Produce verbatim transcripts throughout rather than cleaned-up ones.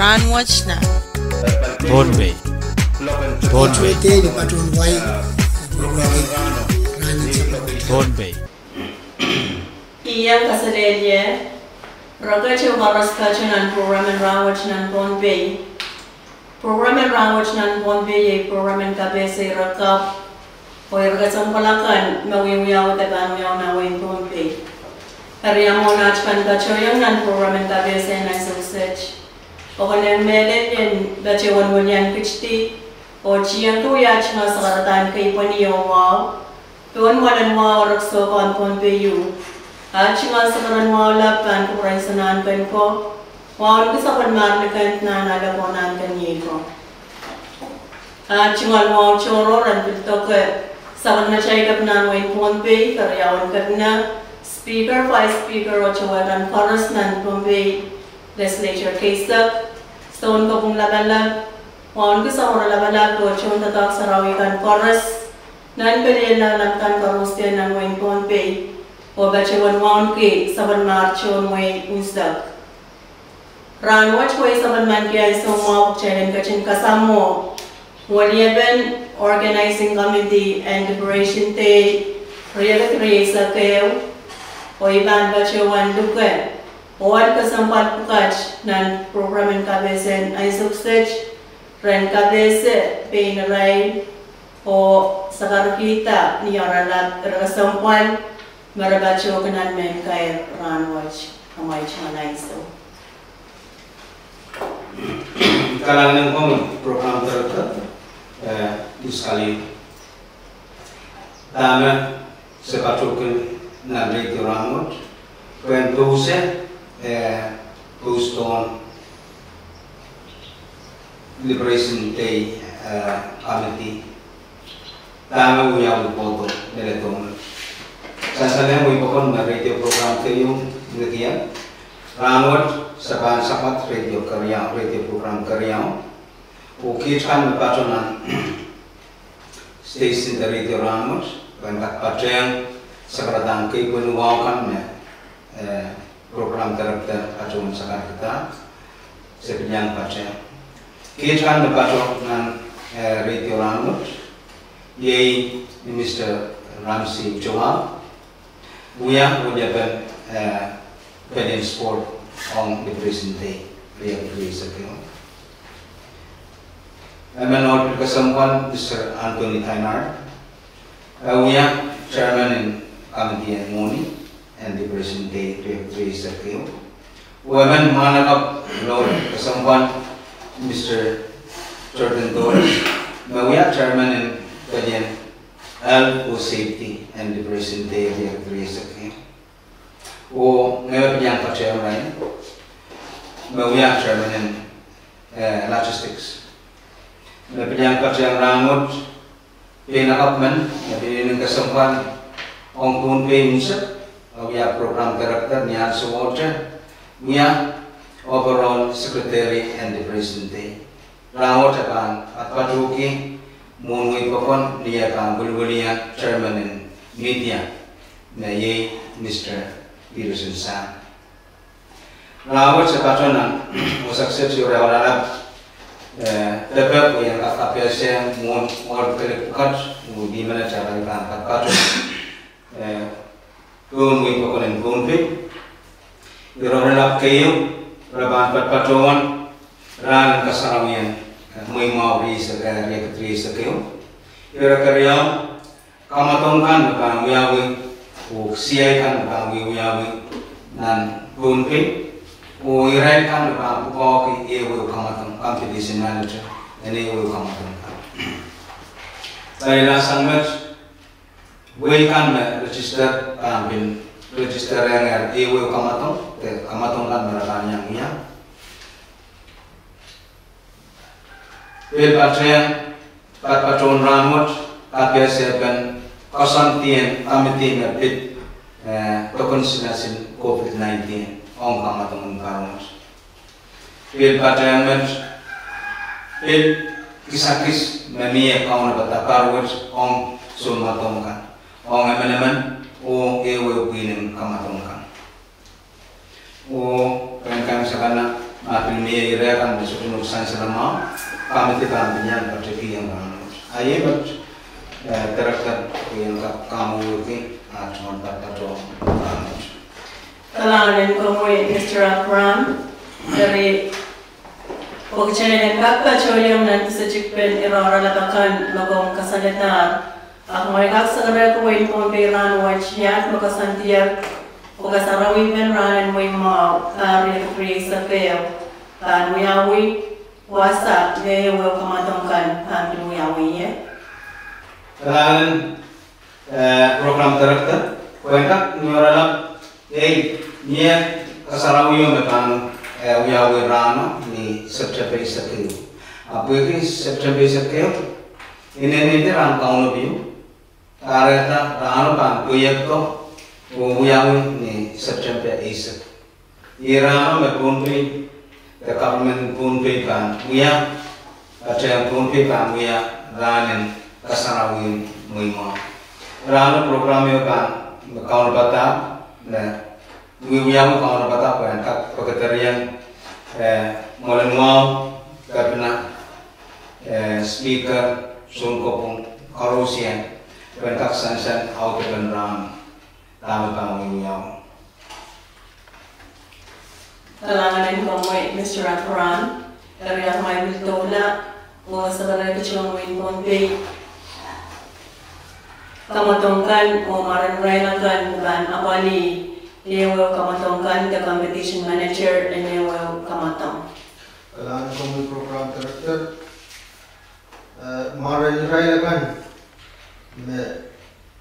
Rahnwet nan Pohnpei. Pohnpei. Pohnpei. Ih, kaselehlie. Reke te waroskate nan program en Rahnwet nan Pohnpei. Program en Rahnwet nan Pohnpei iei program en kapehse ire kapw oh ire kesempwal akan me wiewiawi de pahn wiawi nan wehin Pohnpei. Eri mwohn aht pahn patohiong nan program en kapehse en ansou kiset, I konehng mehlel en patohwan welian kitidi oh tiengki wia tungoal sakaradahn keipweni oh wahu pohn mwoalen wahu erekiso kan Pohnpei ieu. Aht tungoal sakaradahn wahu lap pahn kupwuren Sanahnken ko, wahu ni sapwellimar likend nan ale ko nan keniei ko. Aht tungoal wahu tohrohr en pil doke sapwellimatail kepina en wehin Pohnpei, keriaun kepina, Speaker, Vice Speaker oh towe kan koaros nan Pohnpei Legislature keisek, Sounkopwung Lapalap, wauneki sapworo lapalap oh tohn doadoahk sarawi kan koaros, nan pelien lapalap kan koaros nan wehin Pohnpei, oh patohwan wauneki sapwellimar tohn wehi unsek. Rahnwet wehi sapwellimaniki ansou mwahu pwe kitail en ketin kasamwo weliepen Organizing Committee en Liberation Day, riekid rieisek ehu, oh I pahn patohwan luke ohl kesempwal pwukat nan program en kapehse en ansou kiset, ren kapehse pein irail oh sakarkihda ni oaralap ire kesempwal me re patohki nan mehn kair rahnwet. Amwail tungoal ansou. Kalahngan en komwi Program Director, eh, Miss Kaliu. Dahme se patohwan nan radio rahnwet, pwehn pousehla, eh, pousehdohn Liberation Day, eh, Committee. Dahme wiawi kohdo, meledohng. Sansalehng wehi pokon me radio program keieu, nekian. Rahnwet, se pahn sakat radio keriau, radio program keriau. Oh kiht kan me patohwan station de radio rahnwet, pahn patohwan sakaradahn keipweni wahu kan me, eh, Program Director patohwan sakarkihda, se pil iang patohwan. Kiht kan me patohwan, eh, radio rahnwet, iei Minister Ramsey Tuah, wia weliepen, eh, pelien sport ong Liberation Day, riekid rieisek ehu. Emen ohl pil kesempwal, Mister Anthony Kainar, eh, wia Chairman en Committee en Mwohni en Liberation Day, riekid rieisek ehu. Oh emen mwahnakapw ohl kesempwal, Mister Jordan Doris, me wia Chairman en pelien Health oh Safety en Liberation Day, riekid rieisek ehu. Oh ngehi me pil iang patohwan irail, me wia Chairman en, eh, Logistics. Me pil iang patohwan rahnwet, pein akapw men, me pil inenen kesempwal ong Pohnpei unsek, oh wia Program Director ni ansou ohte, wia Overall Secretary en Liberation Day. Rahnwet e pahn patpatohki mwohn wehi pokon ni eh pahn wiliwilia Chairman en Media, me iei Mister Peterson Sam. Rahnwet se patohwan nan wasa kiset iei oaralap, eh, pepe pwe I en kak kapehse mwohn ohl kelik pwukat, oh ni menet arail pahn patpatohwan, eh, pohn wehi pokon en Pohnpei. Ire oaralap keieu, re pahn patpatohwan rahn en kasarawien, eh, Mei mwahu rieisek, eh, riekid rieisek ehu. Ire keriau, kamwadong kan me pahn wiawi, oh siai kan me pahn wiewiawi nan Pohnpei, oh irail kan me pahn pwukoahki ehuehu kamwadong, competition manager en ehuehu kamwadong kan. Pahn iang sang met, wehi kan me register, pahn pil register-ehngehr ehuehu kamwadong, de kamwadong kan me re pahn iang wia. Pil patohwan, patpatohwan rahnwet, kapehsepen koasoandien committee me pid, eh, doken silasil COVID nineteen ong kamwadong en Pohnpei. Pil patohwan met, pil kisakis me mie kaunopada Pohnpei ong sounmwadong kan, ong emenemen oh ehuehu pwihn en kamwadong kan. Oh pahn kan sakana, ma pil Iei ire kan me sohte nohk sansal mwahu, committee pahn pil iang patohwan kihong rahnwet. Ahi met, eh, director, iang kak kamwekid, ah, tohn patohwan rahnwet. Kalahngan en komwi, Mister Akron, eri pwekiten en kak patohiong nan pisetik pen ire oaralap akan me komw kasalehdahr, ahpw ngehi kak sakarehki wehin Pohnpei rahnwet iahd me koasoandier, oh kasarawi pen rahnen wehi mwahu, pahr riekid rieisek ehu, pahn wiawi wasa me ehu ehu kamwadong kan pahn pil wiawi ie. Kalahngan, eh, program director, pwehn kak ni oaralap, ei, mie kasarawio me pahn, eh, wiawi rahno ni September eisek ehu. Ahpw pwehki September eisek ehu, inenen rahn Kauno Biu, kahrehda rahno pahn pweiek ko, oh wiawi ni September eisek. Ih rahno me Pohnpei, the government Pohnpei pahn wia, patehng Pohnpei pahn wia rahnen kasarawi en wehi mwahu. Rahno program ieu pahn me kaunopada, me wiawi kaunopada pwehn kak pekederien, eh, mwoalen wahu, Kepina, eh, Speaker, Soun Kopwung, koaros iang, pwehn kak sansal audepen rahno, dahme pahn wiawi. Kalahngan en komwi, Mister Akron, eri ahmw pil doula, oh sakarehki tohn wehin Pohnpei kamwadong kan, oh mwaren irail akan me pahn apwalih ehu ehu kamwadong kan, the competition manager en ehu ehu kamwadong. Kalahngan en komwi program director, eh, mwaren irail akan me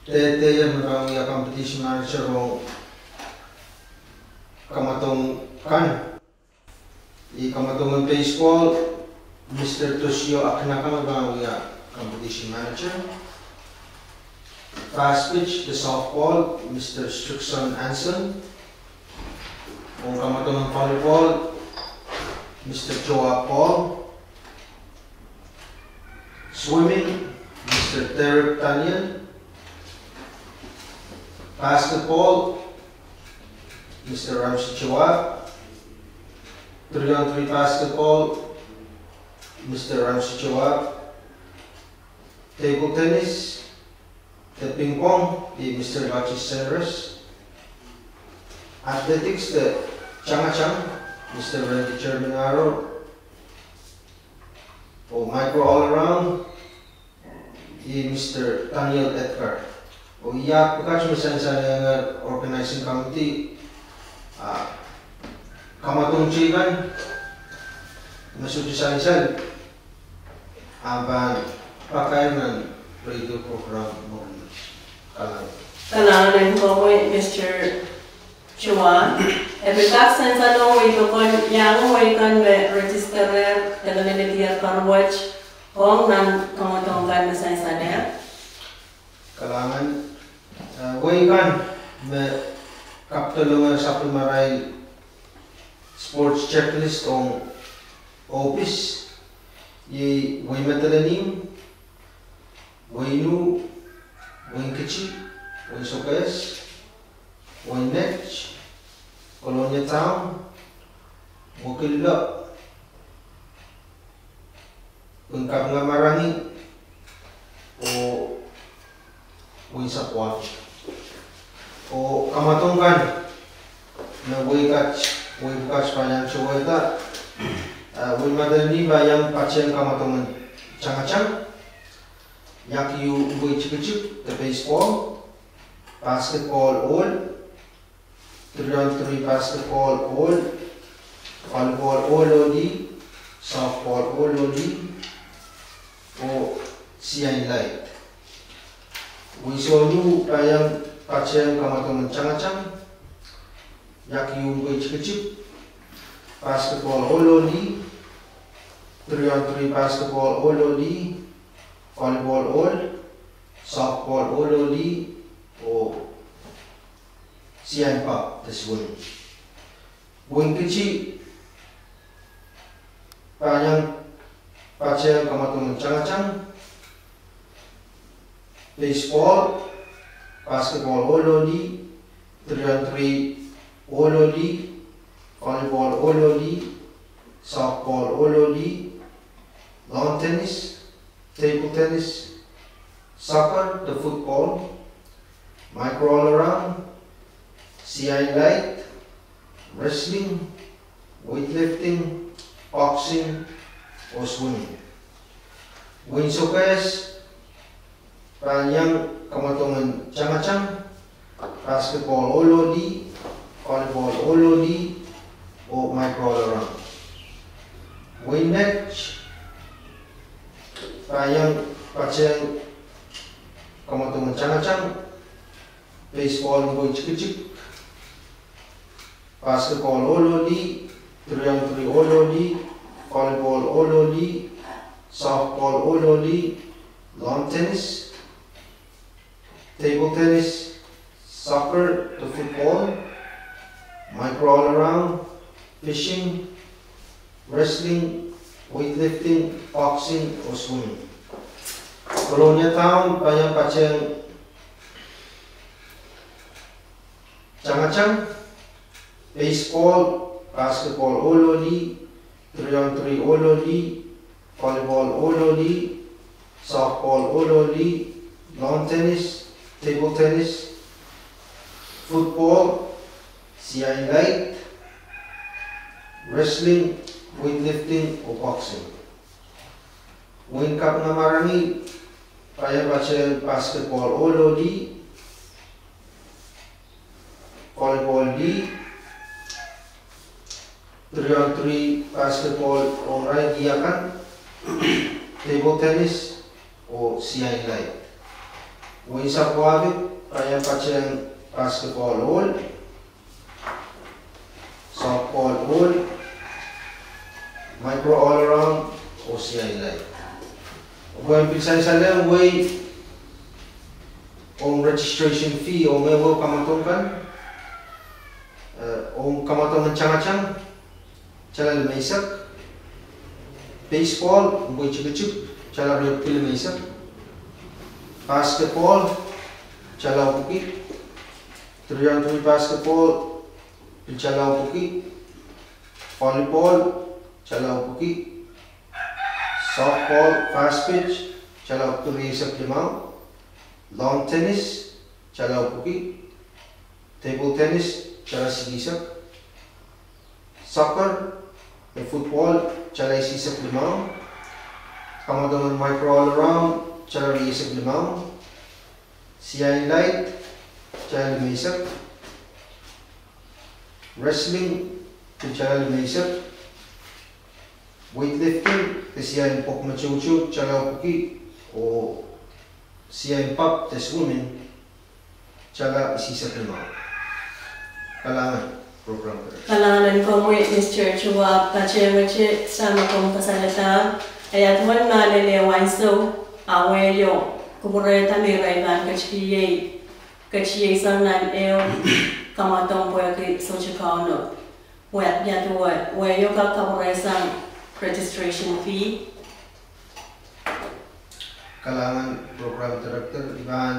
dehdehte me pahn wia competition manager ong kamwadong kan. Ih kamwadong en baseball, Mister Toshio Akinaka me pahn wia competition manager. Fast pitch, the softball, Mister Strickson Anson. Ong kamwadong en volleyball, Mister Joab Paul. Swimming, Mister Derek Daniel. Basketball, Mister Ramsey Joab. Three on three basketball, Mister Ramsey Joab. Table tennis, the ping pong, ih Mister Lachi Senres. Athletics, the changachang, Mister Randy Germanaro. Oh micro all around, ih Mister Daniel Edgar. Oh ih pwukat me sansalehr organizing committee, ah, kamwadong teikan me sohte sansal, ah, pahn pakair nan radio program mwo. Kalahngan. Kalahngan en komwi, Mister Chua, e pil kak sansal ong wehi pokon iang wehi kan me registerehr de leledier paruwet ong nan kamwadong kan me sansalehr. Kalahngan, eh, wehi kan me kapitolong sapwellimarail sports checklist ong ohpis, iei wehi Madolenihmw, wehi Nuh, wehi Kiti, wehi Sokehs, wehi Nett, Kolonia Town, Mekillo, wehi Kapinga Marangi, oh wehi Sapwal. Oh kamwadong kan me wehi kat, wehi pwukat pahn iang towehda, eh, wehi Madolenihmw pahn iang patehng kamwadong en changachang, iakiu mpwei tikitik de baseball, basketball ohl, three on three basketball ohl, volleyball ohl oh lih, softball ohl oh lih, oh siain laid. Wehi Sonuh pahn iang patehng kamwadong en changachang, iakiu mpwei tikitik, basketball ohl oh lih, three on three basketball ohl oh lih, volleyball ohl, softball ohl oh lih, oh siain pap de swimming. Wehi Kiti pahn iang patehng kamwadong en changachang, baseball, basketball ohl oh lih, three on three ohl oh lih, volleyball ohl oh lih, softball ohl oh lih, lawn tennis, table tennis, soccer de football, micro all around, siain laid, wrestling, weightlifting, boxing, oh swimming. Wehin Sokehs pahn iang kamwadong en tangatang, basketball ohl oh lih, volleyball ohl oh lih, oh micro all around. Wehin Mech pahn iang patehng kamwadong en tangatang, baseball en pwei tikitik, basketball ohl oh lih, three on three ohl oh lih, volleyball ohl oh lih, softball ohl oh lih, lawn tennis, table tennis, soccer de football, micro all around, fishing, wrestling, weightlifting, boxing, oh swimming. Kolonia Town pahn iang patehng tangatang, baseball, basketball ohl oh lih, three on three ohl oh lih, volleyball ohl oh lih, softball ohl oh lih, lawn tennis, table tennis, football, siain laid, wrestling, weightlifting, oh boxing. Wehin Kapinga Marangi pahn iang patehng basketball ohl oh lih, volleyball lih, three on three basketball ong irail lih akan, table tennis, oh siain laid. Wehin Sapoawi pahn iang patehng basketball ohl, softball ohl, micro all around, oh siain laid. Pwehn pil sansalehng wehi ong registration fee oh me wehi kamwadong kan, eh, ong kamwadong en tangatang, tala limeisek, baseball en pwei tikitik, tala riepwiki limeisek, basketball, tala epwiki, three on three basketball, pil tala epwiki, volleyball, tala epwiki, softball, fast pitch, tala epwiki rieisek limau, lawn tennis, tala epwiki, table tennis, tala silisek, soccer, football, tala isisek limau, kamwadong en micro all around, tala rieisek limau, siain laid, tala limeisek, wrestling, pil tala limeisek, weightlifting, de siain pwok me toutou, tala epwiki, oh siain pap de swimming, tala isisek limau. Kalahngan, program director. Kalahngan en komwi, Mister Chua, patehng wehwehki me komw kasalehda, ia duwen me lel ansou, a wehio, kupwurehda me irail pahn ketikihong, ketikihong sang nan ehu kamwadong pwehki sohte Kauno. Wehio, wehio kak kapwurehiong registration fee. Kalahngan program director, I pahn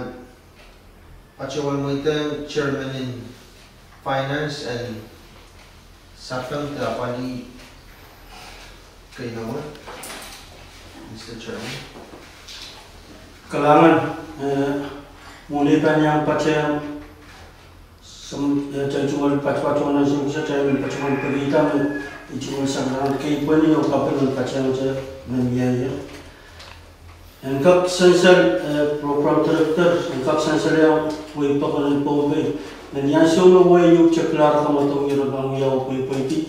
patohwan mweidohng chairman en finance and sapeng de apwalih keinemwe, Mister Chairman. Kalahngan, eh, mwohn ei pahn iang patehng Soh, ia, I tungoal patohwan ansou kis, I tungoal patohwan pekihda me I tungoal sakararan kei pwehn oh kaping en patehngte me mie ie. En kak sansal, eh, program director, en kak sansal ia wehi pokon en Pohnpei. Ni ansou me wehi ieu ketikilar kamwadong ie, re pahn wia oh pweipweidi.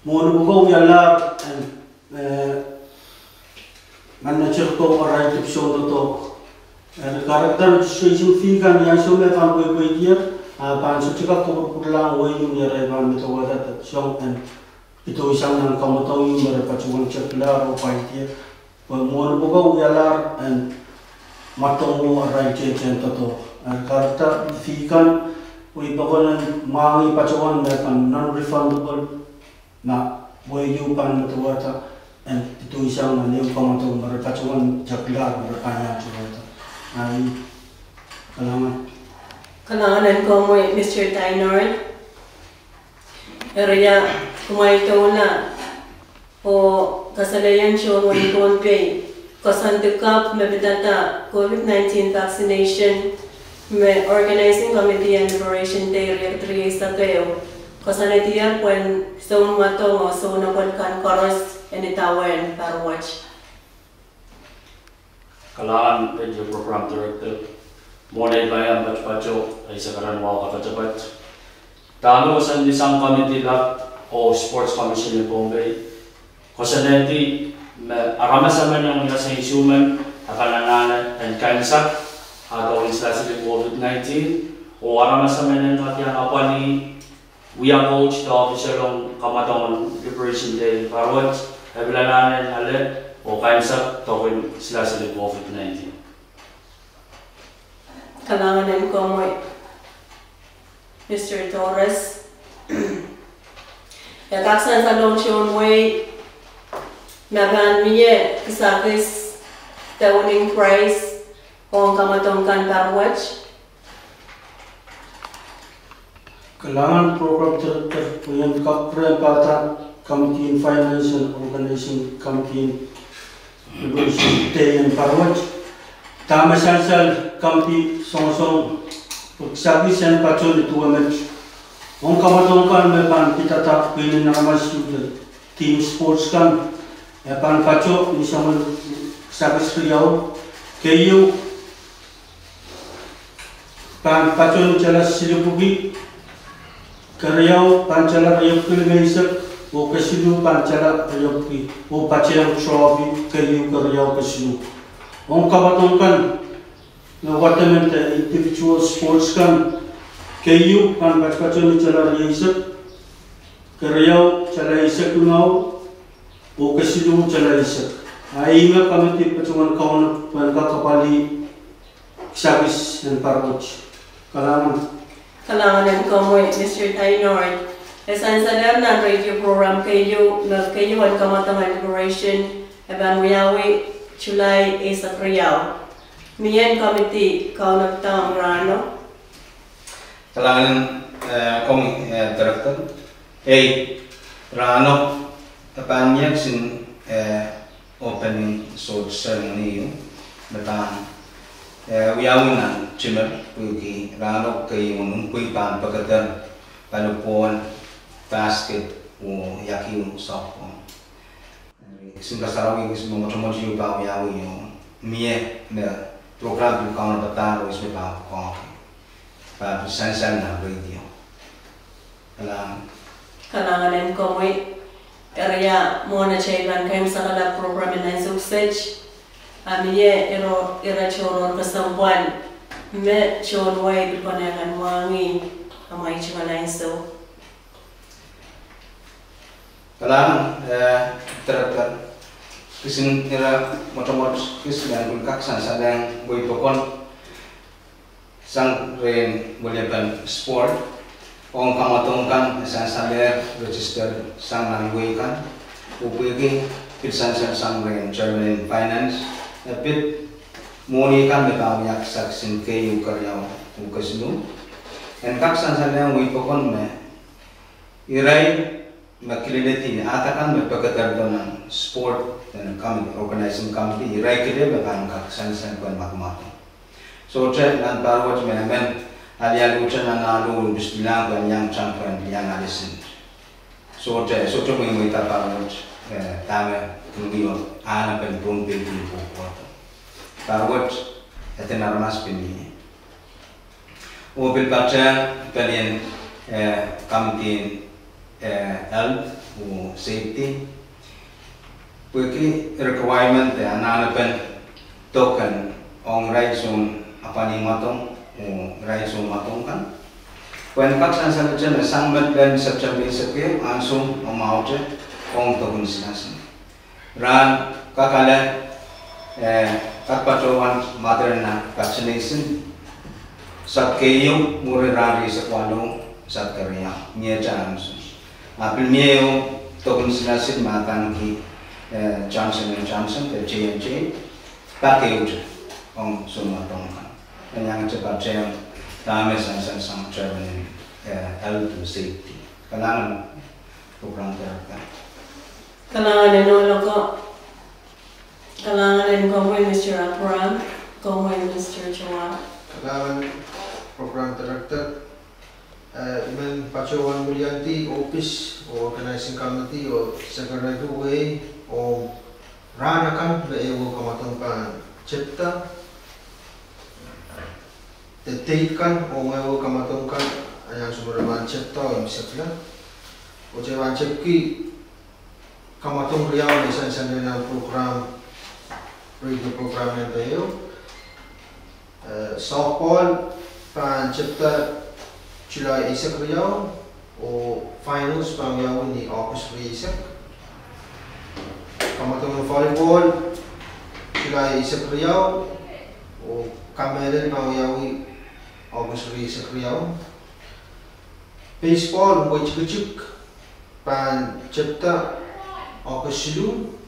Mwohni pwuko wialahr en eh, nan netirko arail dipwisoun doadoahk. Eh, kahrehda registration fee kan ni ansou me pahn pweipweidier, a pahn sohte kak kupwurpwurlahng wehi ieu ni arail pahn medewehda de song en pedoisang nan kamwadong ieu me re patohwan ketikilar oh pwaidier. Pwe mwohni pwuko wialahr en mwadong oh arail tehtehn doadoahk. Eh, kahrehda fee kan, wehi pokon en mwahngih patohwan me pahn non-refundable. Ma wehi ieu pahn medewehda en pedoisang nan ehu kamwadong me re patohwan ketikilar me re pahn iang towehda. Ai, kalahngan. Kalahngan en komwi, Mister Tainor. Eri ia, kumwail doula, Oh kasalehiong tohn wehin Pohnpei, koasoandi kapw me pidada COVID nineteen vaccination me Organizing Committee en Liberation Day riekid rieisek ehu koasoanedier pwehn soun mwadong oh soun apwal kan koaros en idawehn pahr wet. Kalahngan radio program director, mwohn ei paiam patopato, ei sakaran wahu kapatapat. Dahme koasoandi sang committee lap oh Sports Commission en Pohnpei, koasoanehdi me aramas emen ong ia seinsumen e pahn anahne en kaimwisekala dohwen silasil en COVID nineteen, oh aramas emen en kak iang apwalih wia coach de official ong kamwadong en Liberation Day pahr wet, e pil anahne en ale oh kaimwisekala dohwen silasil en COVID nineteen. Kalahngan en komwi, Mister Torres. E kak sansalohng tohn wehi me pahn mie kisakis de winning prize ong kamwadong kan pahr wet. Kalahngan program director, pwe I en kak rehn pahda Committee en Finance and Organizing Committee en Liberation Day en pahr wet. Dahme sansal committee songosong pwe kisakis en patoh ni duwe met ong kamwadong kan me pahn pidada pwihn en aramas suhte team sports kan, e pahn patoh ni soangen kisakis riau. Keieu pahn patoh ni tala silipwuki, keriau pahn tala riepwuki limeisek, oh kesiluh pahn tala riepwuki, oh patehng trophy keieu keriau kesiluh. Ong kamwadong kan me wadek emen de individual sports kan, keieu pahn patopato ni tala rieisek, keriau tala eisek limau, oh kesiluh tala eisek. A ihme committee patohwan kaunop pwehn kak apwalih kisakis en pahr wet. Kalahngan. Kalahngan en komwi, Mister Tainord. E sansalehr nan radio program keieu me keieu en kamwadong en Liberation e pahn wiawi July eisek riau. Mie committee kaunop dohng rahno. Kalahngan, eh, komwi, eh, director. Ei, rahno e pahn mie kisin, eh, opening sword ceremony ieu me pahn, eh, wiawi nan Timor, pwehki rahno keieu nin pwihn pahn pekeder palipuon, basket, oh iakiu softball. Kisin kasarawi, kisin mwotomwot ieu pahn wiawi ieu. Mie me program pil kaunopada, oh ihs me pahn koakoahki, pahn pil sansal nan radio. Kalahngan. Kalahngan en komwi. Eri ia mwohn atail pahn kaimwisekala program en ansou kiset, a mie ire tohrohr kesempwal me tohn wehi pil konehng en mwahngih amwail tungoal ansou. Kalahngan, eh, director. Kisin ire mwotomwot kis me I pil kak sansalehng wehi pokon sang rehn weliepen sport, ong kamwadong kan me sansalehr register sang nan wehi kan, oh pwehki pil sansal sang rehn chairman en finance, e pid mwohni kan me pahn wia kisakis en keieu, keriau oh kesiluh. En kak sansalehng wehi pokon me irail me kileledi, ahda kan me pekederdo nan sport, nan committee, organizing committee, irail kele me pahn kak sansal pwehn mwakamwadong. Sohte nan pahr wet me emen alialuhte nan ahlo en pisipilang pwehn iang tang pwehn iang alehsen. Sohte, sohte mweimweida pahr wet, eh, dahme kin wia ahnepen Pohnpei pil kohkohdo. Pahr wet, eden aramas pil mie. Oh pil patehng pelien, eh, committee en, eh, health oh safety, pwehki requirement de anahnepen dok en ong irail soun apwalih mwadong oh irail soun mwadong kan. Pwehn kak sansalehte me sang met lel September eisek ehu, ansou mwahu te, ong dok en silasil. Rahn kak ale, eh, kak patohwan Moderna vaccination, sat keieu mwuri rahn rieisek waluh, sat keriau, miehte ansou. A pil mie ehu dok en silasil me adaneki, eh, Johnson and Johnson de J and J, pak ehute ong soun mwadong kan. Eri iangete patehng dahme sansal sang chairman en, eh, health and safety. Kalahngan, program director. Kalahngan en ohl oko. Kalahngan en komwi, Mister Abraham, komwi, Mister Chua. Kalahngan, Program Director. Eh, I men patohwan wiliandi ohpis oh Organizing Committee oh Secretary wei ong rahn akan me ehu kamwadong pahn tepda. De date kan ong ehu kamwadong kan, iang sumere pahn tepda oh imwisekla. Oh de pahn tepki kamwadong riau me sansal nan program, radio program nan peo. Eh, softball pahn tepda July eisek riau, oh finals pahn wiawi ni August rieisek. Kamwadong volleyball July eisek riau, oh kamehlel pahn wiawi August rieisek riau. Baseball, wei tikitik, pahn tepda August siluh,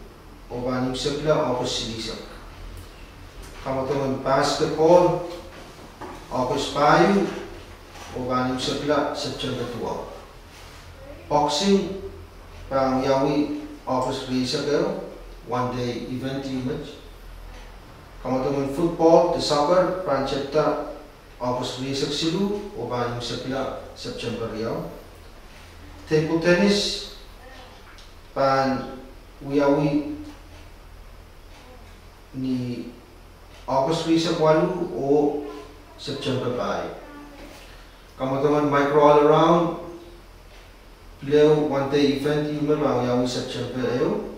oh pahn imwisekla August silihsek. Kamwadong basketball, August pahieu, oh pahn imwisekla September duwau. Boxing pahn wiawi August rieisek ehu, one day event ieu met. Kamwadong football de soccer pahn tepda August rieisek siluh, oh pahn imwisekla September riau. Table tennis pahn wiawi ni August rieisek waluh oh September pahieu. Kamwadong micro all around, pileu one day event ieu me pahn wiawi September ehu.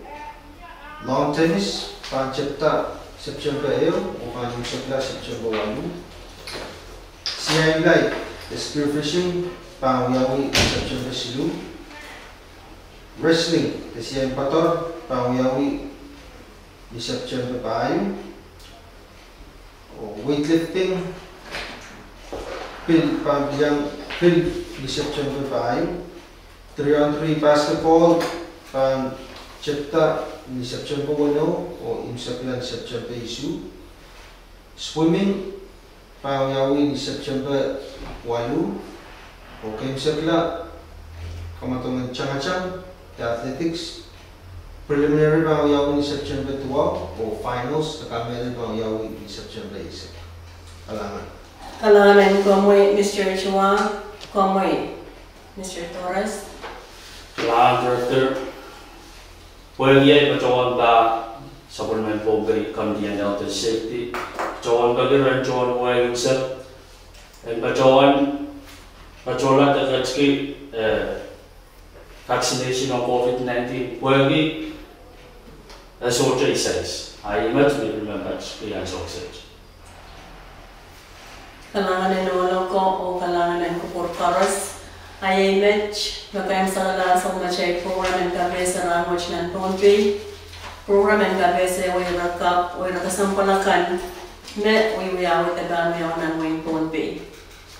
Lawn tennis pahn tepda September ehu, oh pahn imwisekla September waluh. Siain light de spearfishing pahn wiawi September siluh. Wrestling de siain poader pahn wiawi ni September pahieu. Oh weightlifting pil pahn pil, pil ni September pahieu. Three on three basketball pahn tepda ni September weneu, oh imwisekla ni September isuh. Swimming pahn wiawi ni September waluh, oh keimwisekla kamwadong tangatang de athletics. Preliminary pahn wiawi ni September duwau, oh finals de kamehlel pahn wiawi ni September eisek. Kalahngan. Kalahngan en komwi, Mister Chua, komwi, Mister Torres. Kalahngan, Director. Pwehki ei patohwan pahn sapwellimen Pohnpei Committee on Health and Safety, patohwan peki ren tohn wehi unsek en patohwan, patohla de ketki, eh, vaccination ong COVID nineteen pwehki e sohte isais. A ih met me I pil men patohwan ansou kiset. Kalahngan en ohl oko oh kalahngan en kupwur koaros. A iei met me kaimwisekala ansou me atail program en kapehse rahnwet nan Pohnpei. Program en kapehse wei rakapw, wei raka samwala kan me wiawi de pahn wiawi nan wehin Pohnpei.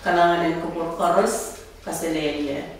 Kalahngan en kupwur koaros, kaselehlie.